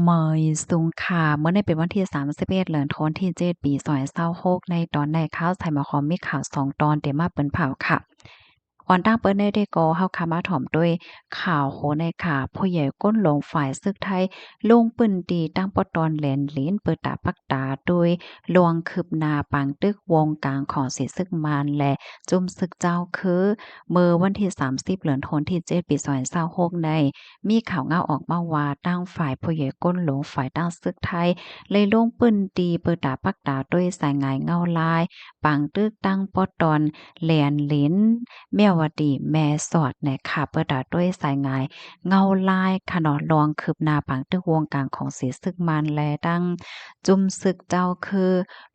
ເມີຍສູງຄ່າ. ມື້ນີ້ເປັນວັນທີສາມສິບເອັດ ເດືອນທັນວາ ປີສອງພັນຊາວຫົກ ໃນຕອນໃນຂ່າວໄຊມາຄອມມີຂ່າວສອງຕອນເດມາເປີນເຜົາຄ່ະ. ອອນຕັ້ງເປີດໃນເດກໍເຮົາຄ່ະມາຖອມດ້ວຍຂ່າວໂຫໃນຂ່າວ ຜູ້ໃຫຍ່ກົ້ນຫຼວງຝ່າຍຊືກໄທ ລົງພື້ນທີ່ຕັ້ງປະຕອນແລນລິນ ເປີດຕາປັກຕາດ້ວຍລວງຄືບໜ້າປາງຕຶກວົງກາງຂອງສີຊຶກມານ ແລະ ຈຸ້ມຊຶກເຈົ້າຄື ເມື່ອວັນທີສາມສິບ ເດືອນທັນວາ ປີສອງພັນຊາວຫົກໃນ ມີຂ່າວງາວອອກມາວ່າ ທາງຝ່າຍຜູ້ໃຫຍ່ກົ້ນຫຼວງຝ່າຍຕັ້ງຊຶກໄທ ໄດ້ລົງພື້ນທີ່ເປີດຕາປັກຕາດ້ວຍສາຍງາຍເງົາລາຍ ປາງຕຶກຕັ້ງປະຕອນແລນລິນ ແມວວະຕີ ແມ່ສອດ ນະຄະ ເປີດຕາດ້ວຍສາຍງາຍເງົາລາຍຄ່ະເນາະ ລວງຄືບໜ້າປາງຕຶກວົງກາງຂອງສີຊຶກມານ ແລະ ຕັ້ງຈຸ້ມຊຶກເຈົ້າຄື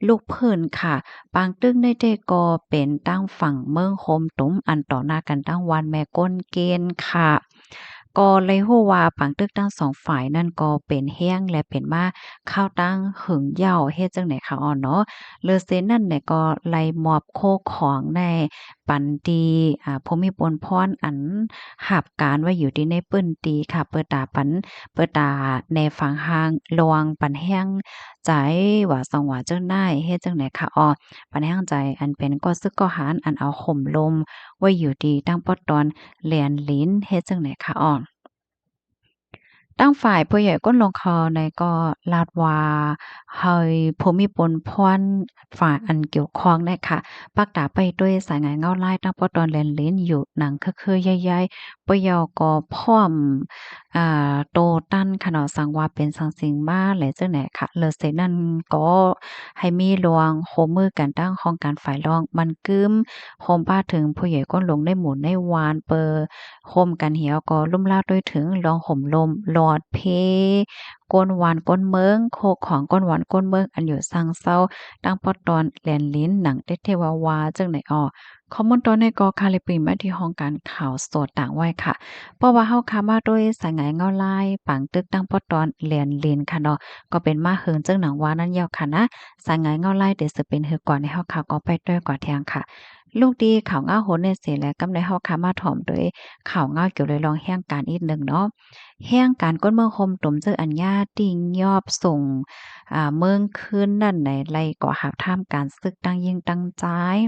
ລູກພື້ນຄ່ະ. ປາງຕຶກໃນເດກໍເປັນທາງຝັ່ງເມືອງໂຮມຕຸມ ອັນຕໍ່ໜ້າກັນທາງວັດແມ່ກົ້ນເກນຄ່ະ. ກໍໄດ້ຮູ້ວ່າປາງຕຶກທັງສອງຝ່າຍນັ້ນກໍເປັນແຮງ ແລະ ເປັນມາຄາວຕັ້ງຫຶງຍາວ ເຮັດຈັ່ງໃດຄ່ະອອເນາະ. ເລີເສນັ້ນແຫຼະ ກໍໄດ້ມອບໂຄຂອງໃນປັນທີ່ ອາ ພູມິພົນພອນ ອັນຮັບການໄວ້ຢູ່ທີ່ໃນພື້ນທີ່ຄ່ະ ເປີດຕາປັນ ເປີດຕາແນຟັງຮ່າງລວງປັນແຮງໃຈ ວ່າຊັ້ນວ່າຈັ່ງໃດ ເຮັດຈັ່ງໃດຄ່ະອອ ປັນແຮງໃຈ ອັນເປັນກໍຊຶກກໍຫານ ອັນເອົາໂຮມລົມໄວ້ຢູ່ທີ່ຕັ້ງປະຕອນແລນລິນ ເຮັດຈັ່ງໃດຄ່ະອອ. ທາງຝ່າຍຜູ້ໃຫຍ່ກົ້ນຫຼວງເຂົາໃນກໍລາດວ່າ ໃຫ້ຜູ້ມີຜົນພວນ ຝ່າຍອັນກ່ຽວຂ້ອງນະຄະ ປັກຕາໄປດ້ວຍສາຍງາຍເງົາລາຍຕັ້ງປະຕອນແລນລິນຢູ່ໜັງຄືໆໃຫຍ່ໆ ປະເຍົາກໍພ້ອມ ອາ ໂຕຕັນຂະເນາະ ສັງວ່າເປັນສັງສິງມາ ແລະ ຈັ່ງໃດຄະ. ເລີເສນັ້ນກໍໃຫ້ມີລວງໂຮມມືກັນຕັ້ງຫ້ອງການຝ່າຍລອງ ມັນກຶມ ໂຮມປະເຖິງຜູ້ໃຫຍ່ກົ້ນຫຼວງໃນໝູ່ໃນວານ ເປີ ໂຮມກັນເຫວກໍລຸ່ມລາວດ້ວຍເຖິງລວງໂຮມລົມຫຼອດເພ ກົ້ນວານກົ້ນເມືອງ ໂຄຂອງກົ້ນວານກົ້ນເມືອງ ອັນຢູ່ສັງເຊົາ ຕັ້ງປະຕອນແລນລິນ ໜັງເຕັດເທວາວາ ຈັ່ງໃດອອ. ຂໍ້ມູນຕອນນີ້ກໍຄ່າແລະປີມາທີ່ຫ້ອງການຂ່າວໂສດຕາງໄວ້ຄ່ະ. ເພາະວ່າເຮົາຄ່ະມາດ້ວຍສາຍງາຍເງົາລາຍ ປາງຕຶກຕັ້ງປະຕອນແລນລິນຄ່ະເນາະ ກໍເປັນມາເຫິງເຊິ່ງໜັງວ່ານັ້ນຍາວຄ່ະນະ. ສາຍງາຍເງົາລາຍເດຊິເປັນຮືກວ່າໃນເຮົາຄ່ະກໍໄປດ້ວຍກວ່າແທງຄ່ະ. ລຸກດີຂ່າວງາວໂຫນເນເສແລະ ກຳໃນເຮົາຄ່ະມາຖອມໂດຍຂ່າວງາວກ່ຽວເລື່ອງແຮງການອີກໜຶ່ງເນາະ. ແຮງການກົ້ນເມືອງໂຮມຕຸມ ເຈີອັນຍາຕິງຍອບສົ່ງ ອາ ເມືອງຄືນນັ້ນໃນໄລກໍຫາບທາມການຊຶກຕັ້ງຍິງຕັ້ງຈາຍ.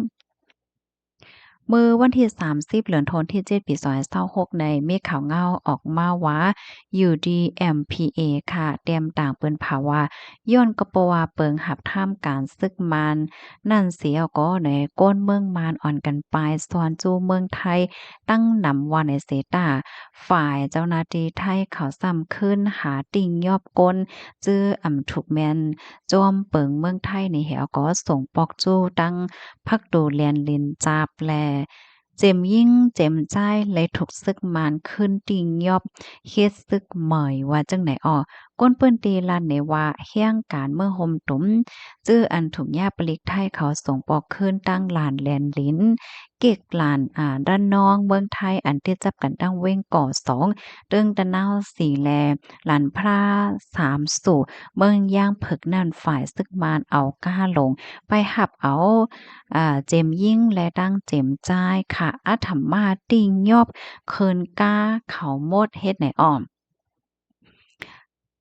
ເມື່ອວັນທີສາມສິບ ເດືອນທັນວາ ປີສອງພັນຊາວຫົກໃນ ມີຂ່າວງາວອອກມາວ່າ ຢູ່ດີ ເອັມ ພີ ເອ ຄ່ະ ຕຽມຕ່າງປືນເຜົາວ່າ ຍ້ອນກໍເພາະວ່າເປິງຫາບທາມການຊຶກມານນັ້ນເສຍກໍໃນ ກົ້ນເມືອງມານອ່ອນກັນປາຍຊອນຈູ້ເມືອງໄທ ຕັ້ງນຳວ່າໃນເສຕາ ຝ່າຍເຈົ້າໜ້າທີ່ໄທເຂົາຊ້ຳຄືນຫາຕິງຍອບກົ້ນ ຈື່ອຳທຸກແມ່ນ ຈອມເປິງເມືອງໄທໃນແຫວກໍສົ່ງປອກຈູ້ຕັ້ງພັກຕູແລນລິນຈັບ ແລະ ເຈັມຍິງເຈັມຈາຍ ແລະ ຖືກຊຶກມານຄືນຕິງຍອບເຮັດຊຶກໃໝ່ ວ່າຈັ່ງໃດອອ. ຄົນພື້ນທີ່ລາດແນວ່າ ແຮງການເມືອງໂຮມຕຸມ ຈື່ອັນຖືກຍາປະລິກໄທເຂົາສົ່ງປອກຄືນຕັ້ງລານແລນລິນ ເກກລານ ອາ ດ້ານນອງເມືອງໄທ ອັນຕິດຈັບກັນຕັ້ງເວງກໍສອງ ເຕີງຕະນາວສີ ແລະ ລານພະລາສາມສູ ເມືອງຢ່າງເຜິກນັ້ນ ຝ່າຍຊຶກມານເອົາກ້າລົງໄປຮັບເອົາ ອາ ເຈັມຍິງ ແລະ ຕັ້ງເຈັມຈາຍ ຄະອາດທຳມາຕິງຍອບຄືນກ້າເຂົາໝົດ ເຮັດໃນອ້ອມ.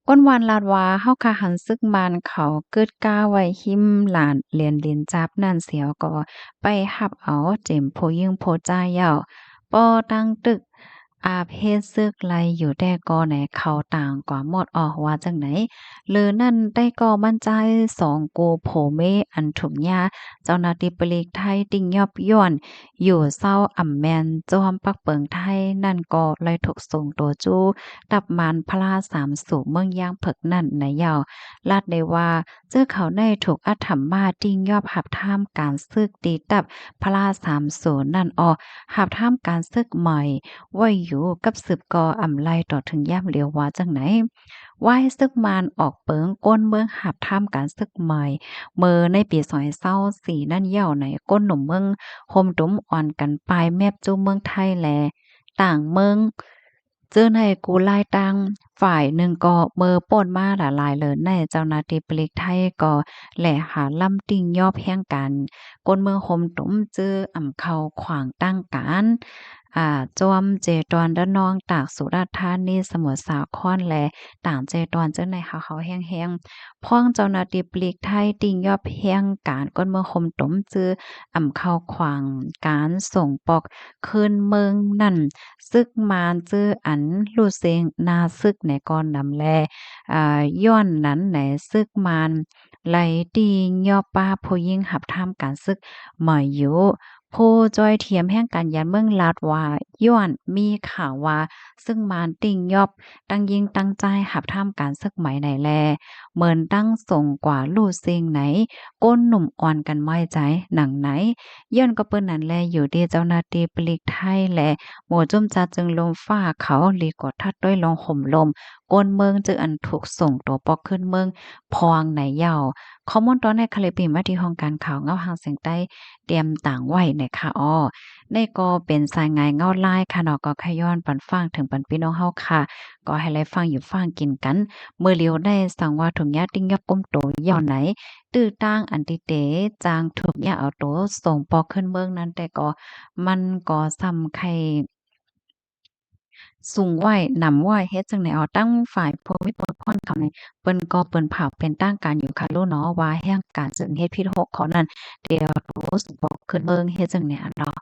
ກົ້ນວານລາດວ່າ ເຮົາຄະຫັນຊຶກມານເຂົາກຶດກ້າໄວ້ຮິມລານແລນລິນຈັບນັ້ນເສຍກໍໄປຮັບເອົາເຈັມຜູ້ຍິງຜູ້ຈາຍແລ້ວ ປໍຕັ້ງຕຶກ ອາເພດຊຶກໄລ່ຢູ່ແຕ່ກໍໃນເຂົາຕ່າງກວ່າໝົດອອກ ວ່າຈັ່ງໃດ. ຫຼືນັ້ນໄດ້ກໍໝັ້ນໃຈສອງກູ່ຜົວເມຍອັນຖືກຍາເຈົ້າໜ້າທີ່ປະລິກໄທຕິງຍອບຍ້ອນຢູ່ເຊົາ ອຳແມ່ນຈອມປັກເປິງໄທນັ້ນກໍໄລ່ຖືກສົ່ງໂຕຈູ້ ຕັບມານພະລາສາມສູເມືອງຢ່າງເຜິກນັ້ນໃນເຍົາ ລາດໄດ້ວ່າ ເຈົ້າເຂົາໄດ້ຖືກອາດທຳມາຕິງຍອບຮັບທາມການຊຶກຕິດຕັບພະລາສາມສູນັ້ນອອກ ຮັບທາມການຊຶກໃໝ່ໄວ້ຢູ່ກັບສືບກໍອຳໄລຕໍ່ເຖິງຢ່າມຫຼຽວ ວ່າຈັ່ງໃດ. ວາຍຊຶກມານອອກເປິງ ກົ້ນເມືອງຮັບທາມການຊຶກໃໝ່ ເມື່ອໃນປີສອງພັນຊາວສີ່ນັ້ນເຍົາໃນ ກົ້ນໜຸ່ມເມືອງໂຮມຕຸມອ່ອນກັນປາຍແມັບຈູ້ເມືອງໄທ ແລະ ຕ່າງເມືອງ ເຈີໃນກູ່ລາຍຕ່າງຝ່າຍໜຶ່ງກໍເມີ່ປ້ນມາຫຼາຍໆເລີນໃນ ເຈົ້າໜ້າທີ່ປະລິກໄທກໍແລຫາລຳຕິງຍອບແຮງການ ກົ້ນເມືອງໂຮມຕຸມ ເຈີອຳເຂົ້າຂວາງຕັ້ງການ ອາ ຈວມເຈຕອນລະນອງ ຕາກ ສຸລາດທານີ ສະໝຸດສາຄອນ ແລະ ຕ່າງເຈຕອນ ເຈົ້າໃນເຮົາໆແຮງໆ. ພ້ອມເຈົ້າໜ້າທີ່ປະລິກໄທ ຕິງຍອບແຮງການ ກົດເມືອງໂຮມຕົມ ຈື່ອຳເຂົ້າຂວາງການສົ່ງປອກຄືນເມືອງນັ້ນ ຊຶກມານຈື່ອັນລູເຊັງໜ້າຊຶກໃນກໍນຳແລ ອາ ຍ້ອນນັ້ນໃນຊຶກມານ ໄລ່ຕີຍອບປ້າຜູ້ຍິງຮັບທຳການຊຶກໃໝ່ຢູ່. ຜູ້ຈ່ອຍທຽມແຫ່ງການຢານເມືອງລາດວ່າ ຍ້ອນມີຂ່າວວ່າຊຶກມານຕິງຍອບ ຕັ້ງຍິງຕັ້ງຈາຍຮັບທຳການຊຶກໃໝ່ໃນແລ ເໝິນຕັ້ງສົງກວ່າລູເຊັງໃນ ກົ້ນໜຸ່ມອ່ອນກັນໄມ້ໃຈໜັງໃນ. ຍ້ອນກໍເປີນນັ້ນແລ ຢູ່ທີ່ເຈົ້າໜ້າທີ່ປະລິກໄທ ແລະ ໝູ່ຈຸ້ມຈັດຈຶ່ງລົມຟ້າເຂົາ ລີກວດທັດດ້ວຍລອງໂຮມລົມ ກ້ນເມືອງ ເຈີອັນຖືກສົ່ງຕົວປອກຄືນເມືອງພອງໃນເຍົາ. ຂໍ້ມູນຕອນໃນຄະລິບປິມາທີ່ຫ້ອງການຂ່າວເງົາຫາງສຽງໃຕ້ ຕຽມຕາງໄວ້ນະຄະ. ອໍ ນີ້ກໍເປັນສາຍງາຍເງົາລາຍຄະເນາະ ກໍຂະຍ້ອນປັນຟັງເຖິງປັນພີ່ນ້ອງເຮົາຄະ ກໍໃຫ້ໄດ້ຟັງຢູ່ຟັງກິນກັນ. ມື້ຫຼຽວໄດ້ຟັງວ່າ ທຸກຍາຕິງຍອບກຸມໂຕເຍົາໃນ ຕື້ຕ່າງອັນຕິເຕ ຈາງຖືກຍາເອົາໂຕສົ່ງປອກຄືນເມືອງນັ້ນ ແຕ່ກໍມັນກໍສ່ຳໄຄ ສູງໄວ້ນຳໄວ້ເຮັດຈັ່ງໃດເອົາ ຕັ້ງຝ່າຍຜູ້ມີຜົນຜ່ອນເຂົານີ້ ເພິ່ນກໍເປິນເຜີາເປັນທາງການຢູ່ຄະລູເນາະ ວ່າແຫ່ງການເຊິ່ງເຮັດຜິດຫົກຂໍ້ນັ້ນ ຕຽມໂຕສະບອກຂຶ້ນເບິ່ງເຮັດຈັ່ງໃດເນາະ.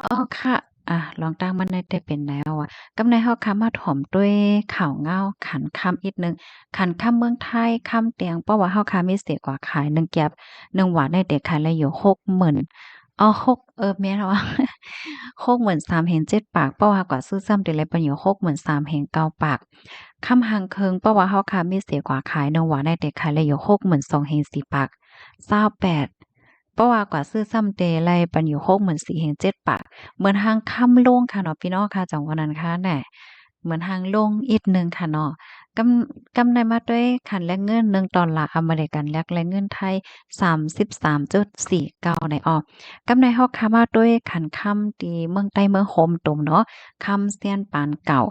ເອີ ຄະ ອາ ລອງຕັ້ງມັນໄດ້ແຕ່ເປັນແນວວ່າ ກຳໃນເຮົາຄະມາຖອມດ້ວຍຂ່າວເງົາຂັນຄຳອີກໜຶ່ງ. ຂັນຄຳເມືອງໄທ ຄຳແຕງ ເພາະວ່າເຮົາຄະມີເສກວ່າຂາຍໜຶ່ງກຽບ ໜຶ່ງຫວາດ ໄດ້ແຕ່ຂາຍໄດ້ຢູ່ຫົກໝື່ນ ອໍ ຫົກ ເອີ ແມ່ນແລ້ວ ຫົກໝື່ນສາມເຫງເຈັດປາກ ເພາະວ່າເຮົາກະຊື້ຊ້ຳເຕໄລປັນຢູ່ຫົກໝື່ນສາມເຫງເກົ້າປາກ. ຄຳຫາງເຄິ່ງ ເພາະວ່າເຮົາຄາມີເສກວ່າຂາຍ ໜຶ່ງຫວາໄດ້ແຕ່ຂາຍໄດ້ຢູ່ຫົກໝື່ນສອງເຫງສີ່ປາກ. ຊາວແປດ ເພາະວ່າກວ່າຊື້ຊ້ຳເຕໄລປັນຢູ່ຫົກໝື່ນສີ່ເຫງເຈັດປາກ. ເໝືອນຫາງຄຳລົງຄະເນາະ ພີ່ນ້ອງຄະ ຈັ່ງວ່ານັ້ນຄະແນ່. ເໝືອນຫາງລົງອີກໜຶ່ງຄະເນາະ. ກຳ ກຳໄດ້ມາດ້ວຍຂັນແລກເງິນໜຶ່ງໂຕລາອາເມລິກັນ ແລກໄດ້ເງິນໄທສາມສິບສາມຈຸດສີ່ເກົ້າໃນອອກ. ກຳໄດ້ເຮົາຄາມາດ້ວຍຂັນຄຳທີ່ເມືອງໃຕ້ເມືອງໂຮມຕຸມເນາະ ຄຳແສນປານເກົ່າ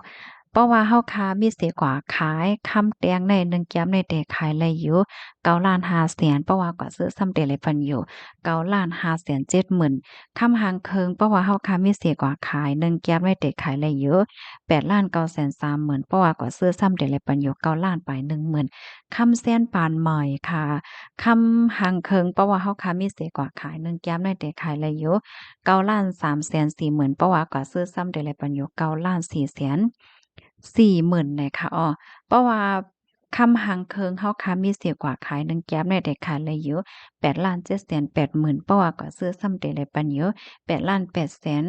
ເພາະວ່າເຮົາຄາມີເສກວ່າຂາຍຄຳແຕງໃນໜຶ່ງກຽບໃນເຕຂາຍໄດ້ຢູ່ເກົ້າລ້ານຫ້າແສນ ເພາະວ່າກວ່າຊື້ຊ້ຳເຕໄດ້ປັນຢູ່ເກົ້າລ້ານຫ້າແສນເຈັດໝື່ນ. ຄຳຫາງເຄິ່ງ ເພາະວ່າເຮົາຄາມີເສກວ່າຂາຍໜຶ່ງກຽບໃນເຕຂາຍໄດ້ຢູ່ ແປດລ້ານເກົ້າແສນສາມໝື່ນ ເພາະວ່າກວ່າຊື້ຊ້ຳເຕໄດ້ປັນຢູ່ເກົ້າລ້ານປາຍໜຶ່ງໝື່ນ. ຄຳແສນປານໃໝ່ຄະ ຄຳຫາງເຄິ່ງ ເພາະວ່າເຮົາຄາມີເສກວ່າຂາຍໜຶ່ງກຽບໃນເຕຂາຍໄດ້ຢູ່ເກົ້າລ້ານສາມແສນສີ່ໝື່ນ ເພາະວ່າກວ່າຊື້ຊ້ຳເຕໄດ້ປັນຢູ່ເກົ້າລ້ານສີ່ແສນສີ່ໝື່ນແນ່ຄະ. ອໍ ເພາະວ່າຄຳຫາງເຄິ່ງເຮົາຄາມີເສກວ່າຂາຍໜຶ່ງກຽບໃນເຕຂາຍໄດ້ຢູ່ແປດລ້ານເຈັດແສນແປດໝື່ນ ເພາະວ່າກວ່າຊື້ຊ້ຳເຕໄດ້ປັນຢູ່ແປດລ້ານແປດແສນ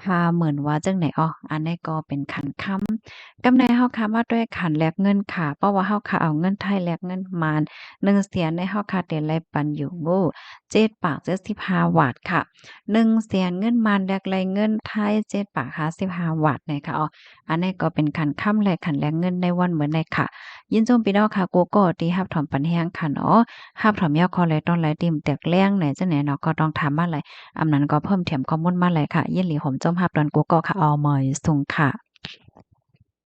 ຫ້າໝື່ນວ່າຈັ່ງໃດ. ອໍ ອັນນີ້ກໍເປັນຂັນຄຳ. ກຳໃນເຮົາຄາມາດ້ວຍຂັນແລກເງິນຂາ ເພາະວ່າເຮົາຄາເອົາເງິນໄທແລກເງິນມານ ໜຶ່ງແສນໃນເຮົາຄາເຕໄລປັນຢູ່ເຈັດປາກເຈັດສິບຫ້າຫວາດຄະ. ໜຶ່ງແສນເງິນມານແລກໄລເງິນໄທເຈັດປາກຫ້າສິບຫ້າຫວາດນະຄະ. ອໍ ອັນນີ້ກໍເປັນຂັນຄຳ ແລະ ຂັນແລກເງິນໃນວັນມື້ນີ້ຄະ. ຍິນຊົມພີ່ນ້ອງຄະ ກູ່ກໍທີ່ຮັບຖອມປັນແຮງຄະເນາະ. ຮັບຖອມຍາວຂໍແລຕ້ອນໄລຕິ່ມແຕກແລງໃນຈັ່ງໃດເນາະ ກໍຕ້ອງຖາມມາໄລ ອຳນັ້ນກໍເພີ່ມຖຽມຂໍ້ມູນມາໄລຄະ. ຍິນດີໂຮມຊົມຮັບຕອນກູ່ກໍຄະ. ອໍ ເໝີຍສູງຄະ.